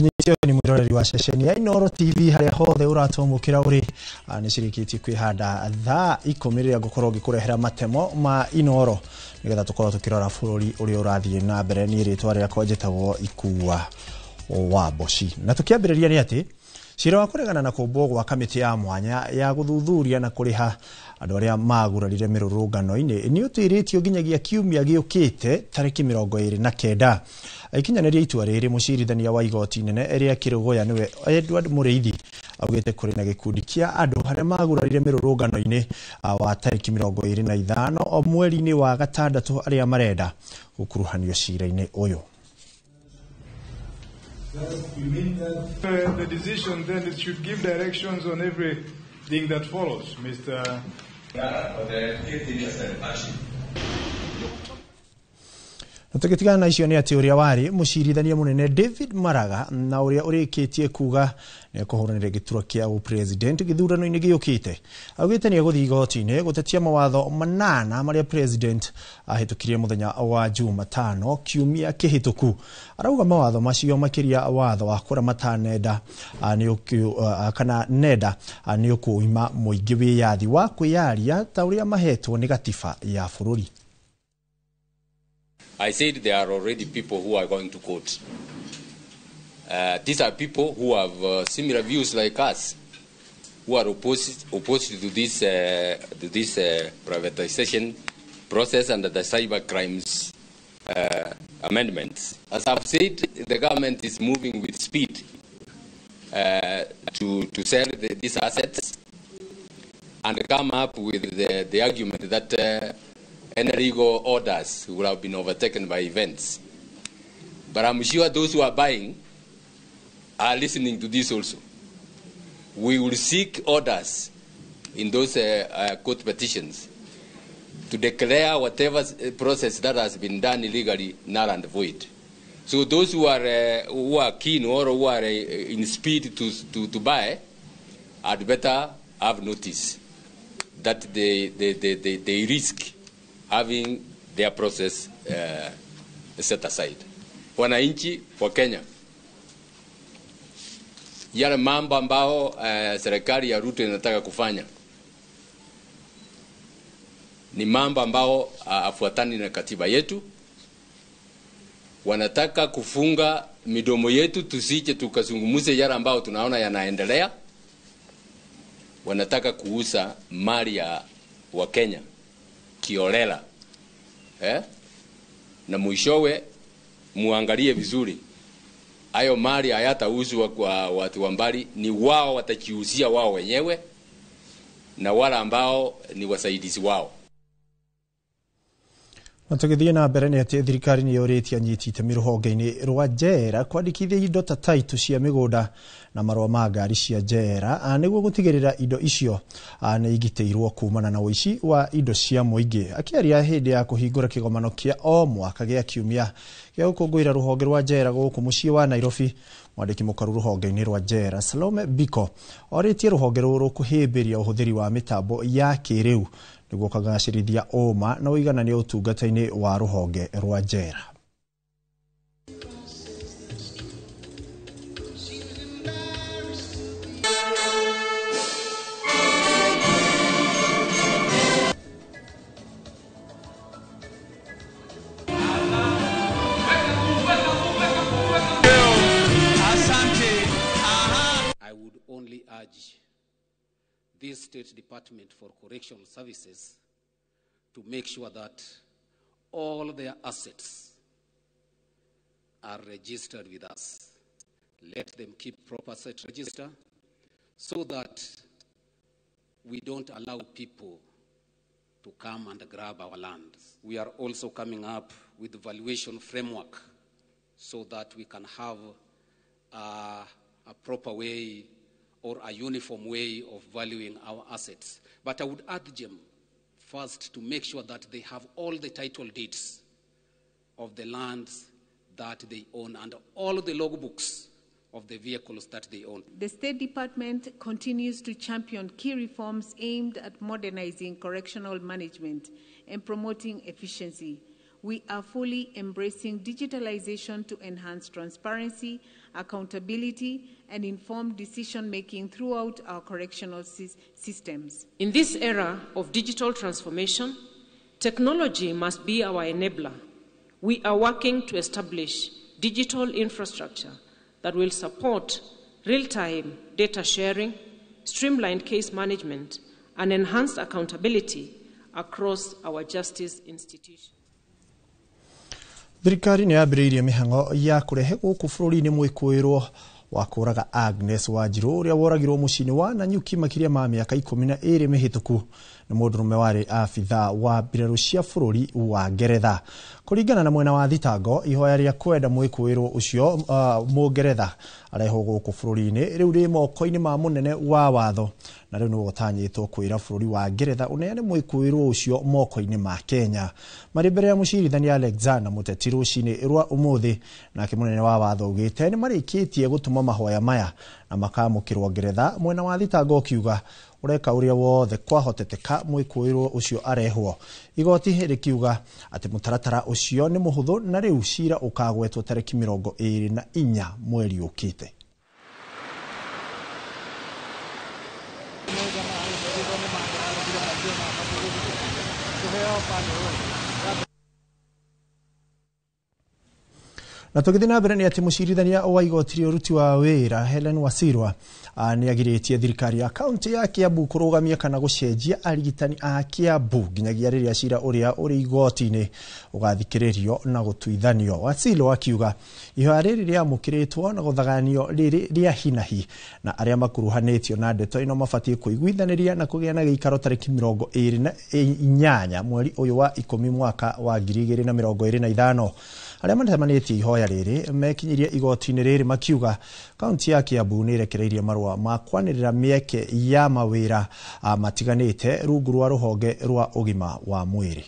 Ni mwiroreri wa ceceni ya Inooro TV haria hothe uratwamukira uri ni cirikiti kwihanda thaa 10 riria ngukorwo ngikurehera matemo ma Inooro nigetha tukorwo tukirora bururi uria urathie na mbere. Ni ritwa riakwa njitagwo Ikua wa Mboci, na tukiambiriria ni ati cira wa kuregana na kumbwo gwa kamiti ya mwanya ya guthuthuria na kuriha andu aria magurarire mirurungano-ini ni utiritio nginyagia kiumia giukite tariki 29. Ikinyanĩria itua rĩrĩ, mũcirithania wa igoti inene ĩrĩa Kĩrũgũya nĩwe Edward Mũrĩithi augĩte kũrĩ na gĩkundi kĩa andũ arĩa magurarire mĩrũrũngano-inĩ wa tariki 25 o mweri-inĩ wa gatandatũ arĩa marenda gũkuruhanio cira-inĩ ũyũ. The decision then it should give directions on everything that follows, Mr. Na tugitigana na icio ni ati uria wari mucirithania munene David Maraga na uria urikitie kuga ni akuhuranira giturwa kia president githurano-ini giukite augite ni aguthii igoti-ini gutetia mawatho manana maria president ahitukirie muthenya wa Jumatano kiumia kihituku. Arauga mawatho macio makiria watho wa kuramata nenda kana nenda ni ukuima muingi wiyathi wa kwiyaria ta uria mahetwo ni gatiba ya bururi. I said there are already people who are going to court. These are people who have similar views like us, who are opposed to this privatization process and the cyber crimes amendments. As I've said, the government is moving with speed to sell these assets and come up with the argument that any legal orders will have been overtaken by events. But I'm sure those who are buying are listening to this also. We will seek orders in those court petitions to declare whatever process that has been done illegally null and void. So those who are keen or who are in speed to buy, had better have notice that they risk having their process set aside. Wananchi wa Kenya, yale mambo ambao serikali ya Ruto inataka kufanya ni mambo ambao afuatani na katiba yetu. Wanataka kufunga midomo yetu tusije tukazungumuze yale ambao tunaona yanaendelea. Wanataka kuuza mali ya wa Kenya kiolela. Na mwishowe muangalie vizuri, hayo mali hayatauzwa kwa watu wa mbali, ni wao watajiuzia wao wenyewe na wala ambao ni wasaidizi wao. Na tugithie na mbere ni ati thirikari ni yuritie anyiti itemi ruhonge-ini rwa njera kwandikithia indo ta title cia migunda na marũa ma ngari cia njera niguo gutigirira indo icio ni igitĩirwo kumana na ũici wa indo cia mũingĩ. Akiaria hĩndĩ ya kũhingũra kĩgomano kĩa o mwaka gĩa kiumia gĩa gũkũngũĩra rũhonge rwa njera gũkũ mũciĩ wa Nairobi, mwandĩki mũkaru rũhonge-inĩ rwa njera Salome Biko orĩtie rũhonge rũrũ kũhĩmbĩria ũhũthĩri wa mĩtambo ya kĩrĩu niguo kũgacĩrithia ũma na ũiganania ũtungata-inĩ wa rũhonge rwa njera. I would only urge this State Department for Correctional Services to make sure that all their assets are registered with us. Let them keep proper asset register so that we don't allow people to come and grab our lands. We are also coming up with valuation framework so that we can have a proper way or a uniform way of valuing our assets. But I would urge them first to make sure that they have all the title deeds of the lands that they own and all the logbooks of the vehicles that they own. The State Department continues to champion key reforms aimed at modernizing correctional management and promoting efficiency. we are fully embracing digitalization to enhance transparency, accountability, and informed decision-making throughout our correctional systems. In this era of digital transformation, technology must be our enabler. We are working to establish digital infrastructure that will support real-time data sharing, streamlined case management, and enhanced accountability across our justice institutions. Thirikari nĩ yambĩrĩirie mĩhang'o ya kũrehe gũkũ bũrũri-inĩ mwĩkũĩrwo wa kũraga Agnes Wanjiru ũrĩa woragirwo mũciĩ-inĩ wa Nanyuki makĩria ma mĩaka 12 mĩhĩtũku nĩ mũndũrũme warĩ abithaa wa mbirarũ cia bũrũri wa Ngeretha. Kũringana na mwena wa thitango, ihoya rĩa kwenda mwĩkũĩrwo ũcio Mũngeretha arehwo gũkũ bũrũri-inĩ rĩu rĩ moko-inĩ ma mũnene wa watho, na rĩu nĩwe ũtanyĩtwo kwĩra bũrũri wa Ngeretha ũneane mwĩkũĩrwo ũcio moko-inĩ ma Kenya. Marĩ mbere ya mũcirithania Alexander Mũteti rũcinĩ rwa ũmũthĩ, nake mũnene wa watho augĩte nĩ marĩkĩtie gũtũma mahoya maya na makamũkĩrwo Ngeretha. Mwena wa thitango ũkiuga ũreka ũrĩa wothe kwahoteteka mwĩkũĩrwo ũcio arehwo. Igoti rĩkiuga atĩ mũtaratara ũcio nĩ mũhũthũ na rĩu cira ũkagwetwo tarĩki 24 mweri ũkĩte. Na tũgĩthiĩ na mbere nĩ atĩ mũcirithania wa igoti rĩa ũruti wa wĩra Helen Wasirwa nĩ agirĩtie thirikari ya kaunti ya Kiambu kũrũgamia kana gũcenjia arigitani a Kiambu nginyagia rĩrĩa cira ũrĩa ũrĩ igoti-inĩ ũgathikĩrĩrio na gũtuithanio. Wasirwa akiuga ihoya rĩrĩ rĩamũkĩrĩtwo na gũthaganio rĩrĩ rĩa hinahi na arĩa makuruhanĩtio na ndeto ĩno mabatiĩ kũiguithanĩria na kũgĩa na gĩikaro tarĩki 28 mweri ũyũ wa 10 mwaka wa 2025. Arĩa macemanĩtie ihoya rĩrĩ mekinyirie igoti-inĩ rĩrĩ makiuga kaunti ya Kiambu nĩ ĩrekereirie marũa ma kwanĩrĩra mĩeke ya mawĩra matiganĩte rungu rwa rũhonge rwa ũgima wa mwĩrĩ.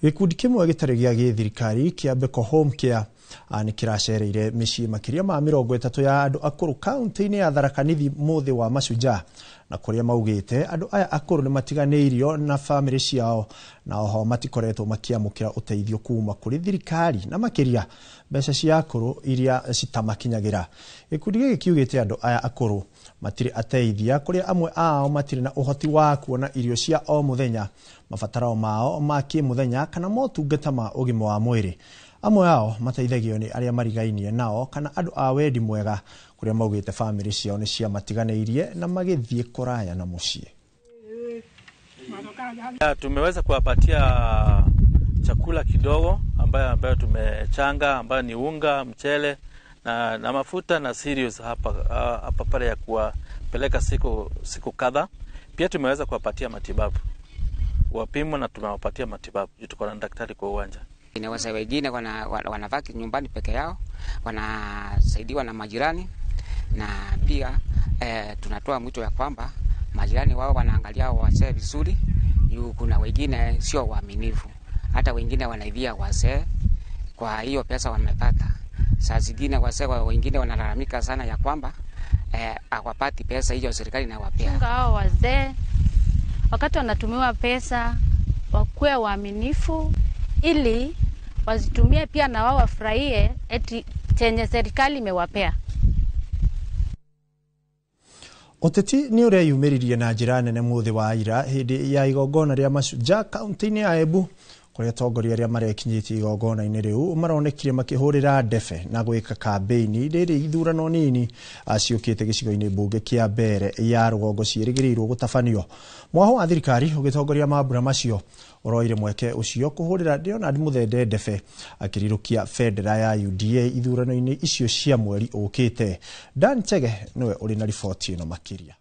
Gĩkundi kĩmwe gĩtarĩ gĩa gĩthirikari kĩa Beko Home Care nĩ kĩracereire mĩciĩ makĩria ma 30 ya andũ akũrũ kaunti-inĩ ya Tharaka Nithi mũthĩ wa Mashujaa, na kũrĩa maugĩte andũ aya akũrũ nĩ matiganĩirio na bamĩrĩ ciao na oho matikoretwo makĩamũkĩra ũteithio kuma kũrĩ thirikari na makĩria mbeca cia akũrũ iria citamakinyagĩra. Gĩkundi gĩkĩ kiugĩte andũ aya akũrũ matirĩ ateithia, kũrĩa amwe ao matirĩ na ũhoti wa kuona irio cia o mũthenya, mabataro mao ma kĩmũthenya kana motungata ma ũgima wa mwĩrĩ. Amwe ao mateithagio nĩ arĩa marigainie nao kana andũ a wendi mwega, kũrĩa maugĩte bamĩrĩ ciao nĩ ciamatiganĩirie na magĩthiĩ kũraya na mũciĩ. Tumeweza kuwapatia chakula kidogo ambayo tumechanga, ambayo ni unga, mchele na mafuta na cereals hapa pale ya kuwapeleka siku kadhaa. Pia tumeweza kuwapatia matibabu, wapimwa na tumewapatia matibabu. Tuko na daktari kwa uwanja. Wazee wengine wanabaki nyumbani peke yao, wanasaidiwa na majirani, na pia tunatoa mwito ya kwamba majirani wao wanaangalia wazee vizuri. Kuna wengine sio waaminifu, hata wengine wanaibia wazee kwa hiyo pesa wamepata. Saa zingine wazee wengine wanalalamika sana ya kwamba hawapati pesa hiyo serikali inawapea. Chunga hao wazee wakati wanatumiwa pesa wakuwe waaminifu ili wazitumie pia na wao wafurahie eti chenye serikali imewapea. Ũteti nĩ ũreyumĩririe na njĩra nene mũthĩ wa ira hĩndĩ ya igongona rĩa Mashujaa kaunti-inĩ ya Embu, kũrĩa atongoria arĩa marekinyĩtie igongona-inĩ rĩu maronekire makĩhũrĩra ndebe na gwĩka kambĩini rĩrĩ ithurano nini ciũkĩte gĩcigo-inĩ mbunge kĩa mbere ya rũgongo ciĩrĩgĩrĩirwo gũtabanio. Mwaho wa thirikari ũgĩtongoria mambura macio ũroire mweke ũcio kũhũrĩra Leonard Muthende ndebe akĩrirũkia bendera ya UDA ithurano-inĩ icio cia mweri ũkĩte. Dan Chege nĩwe ũrĩ na riboti ĩno makĩria.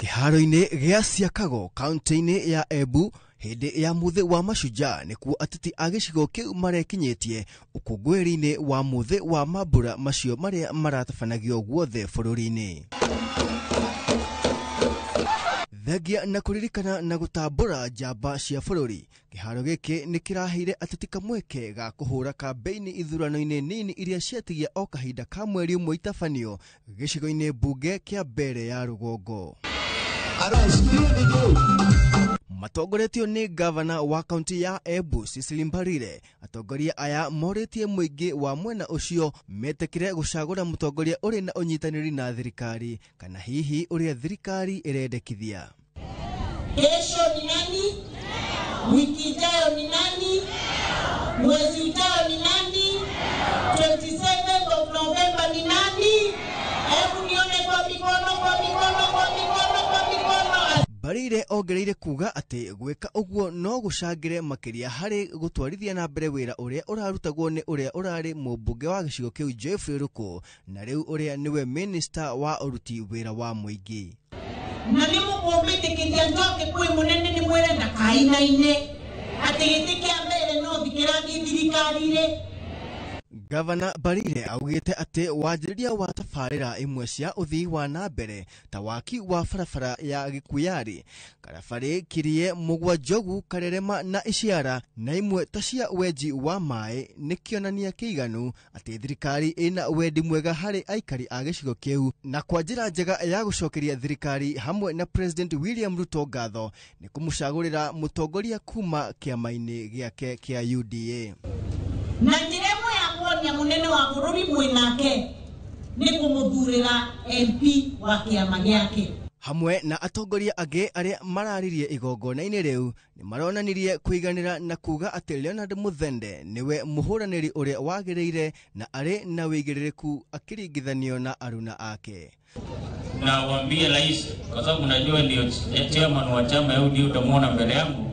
Kĩharo-inĩ gĩa Siakago kaunti-inĩ ya Embu hĩndĩ ya mũthĩ wa Mashujaa nĩkuo ateti a gĩcigo kĩu marekinyĩtie ũkũngũĩri-inĩ wa mũthĩ wa mambura macio marĩa maratabanagio guothe bũrũri-inĩ. Thengia na kũririkana na gũtambũra njamba cia bũrũri, kĩharo gĩkĩ nĩ kĩraheire ateti kamweke ga kũhũra kambeini ithurano-inĩ nini iria ciatigia o kahinda ka mweri ũmwe itabanio gĩcigo-inĩ mbunge kĩa Mbere ya Rũgongo. Matongoretio nĩ gavana wa kaunti ya Embu Cecily Mbarire, atongoria aya morĩtie mũingĩ wa mwena ũcio metĩkĩre gũcagũra mũtongoria ũrĩ na ũnyitanĩri na thirikari kana hihi ũrĩa thirikari ĩrendekithia. Kesho ni nani? Wiki ijayo ni nani? Mwezi ujao ni nani? 27th of November ni nani? Hebu nione kwa mikono, kwa mikono, kwa mikono, kwa mikono. Mbarire ongereire kuga atĩ gwĩka ũguo no gũcangĩre makĩria harĩ gũtwarithia na mbere wĩra ũrĩa ũrarutagwo nĩ ũrĩa ũrarĩ mũmbunge wa gĩcigo kĩu Geoffrey Ruku na rĩu ũrĩa nĩwe minista wa ũruti wĩra wa mũingĩ. Na nĩ mũkũmbĩtĩkĩria njoke kwĩ mũnene nĩ mwĩre ndakainaine atĩ gĩtĩ kĩa mbere no thikĩrathiĩ thirikari-rĩ. Gavana Mbarire augĩte atĩ wanjĩrĩria wa tabarĩra imwe cia ũthii wa na mbere ta waki wa barabara ya Gĩkuyari, Karabarĩ, Kirie, Mũgwa Njogu, Karerema na Iciara na imwe ta cia wenji wa maĩ nĩ kĩonania kĩiganu atĩ thirikari ĩna wendi mwega harĩ aikari a gĩcigo kĩu na kwa njĩra njega ya gũcokeria thirikari hamwe na President William Ruto ngatho nĩ kũmũcagũrĩra mũtongoria kuma kĩama-inĩ gĩake kĩa UDA. Na njĩra ĩmwe ya kuonia mũnene wa bũrũri mwĩnake nĩ kũmũthurĩra MP wa kĩama gĩake. Hamwe na atongoria angĩ arĩa mararirie igongona-inĩ rĩu nĩ maronanirie kũiganĩra na kuga atĩ Leonard Muthende nĩwe mũhũranĩri ũrĩa wagĩrĩire na arĩ na wĩigĩrĩrĩku akĩringithanio na aruna ake. Na waambie rais, kwa sababu najua ndio chairman wa chama ya UDA, utamuona mbele yangu,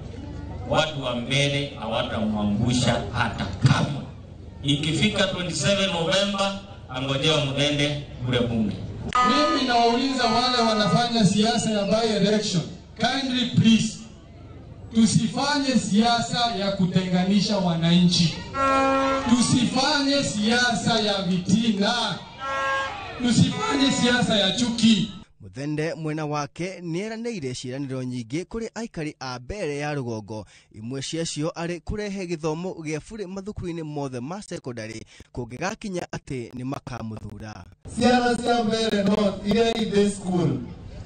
watu wa mbele hawatamwangusha hata kamwe. Ikifika 27 Novemba, angojea Muthende kule bunge. Mimi nawauliza wale wanafanya siasa ya by election, kindly please, tusifanye siasa ya kutenganisha wananchi, tusifanye siasa ya vitina, tusifanye siasa ya chuki. Muthende mwena wake nĩeranĩire ciĩranĩro nyingĩ kũrĩ aikari a Mbere ya Rũgongo, imwe ciacio arĩ kũrehe gĩthomo gĩa bure mathukuru-inĩ mothe ma sekondarĩ kũngĩgakinya atĩ nĩ makamũthura. Ciana cia Mbere North iria ithĩ school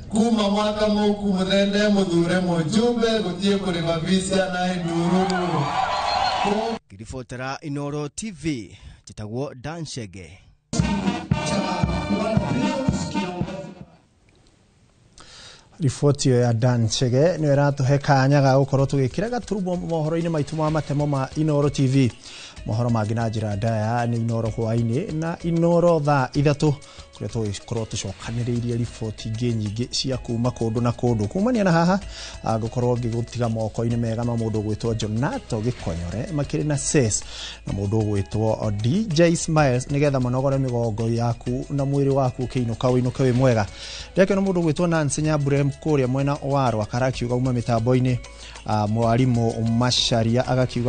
kuma mwaka mũku Muthende mũthure mũjumbe gũthiĩ kũrĩma fees ciana ndururu. Ngĩribotera Inooro TV, njĩtagwo Dan Chege. Riboti ĩyo ya Dan Chege nĩyo ĩratũhe kanya ga gũkorwo tũgĩkĩra gaturumo mohoro-inĩ maitũ ma matemo ma Inooro TV. Mohoro mangĩ na njĩra ndaya nĩ Inooro hwaĩ-inĩ na Inooro thaa 3 kũrĩa tũgĩkorwo tũcokanĩrĩirie riboti ingĩ nyingĩ cia kuma kũndũ na kũndũ. Kumania na haha ngũkorwo ngĩgũtiga moko-inĩ mega ma mũndũ ũgwĩtwo Jonato Gĩkonyore makĩrĩ na Ses na mũndũ ũgwĩtwo DJ Smiles nĩgetha manogore mĩgongo yaku na mwĩrĩ waku ũkĩinũka ũinũke wĩ mwega. Ndĩrakĩona mũndũ ũgwĩtwo Nancy Nyambure kũrĩa mwena wa Rwakara akiuga uma mĩtambo-inĩ, mwarimũ Macharia agakiuga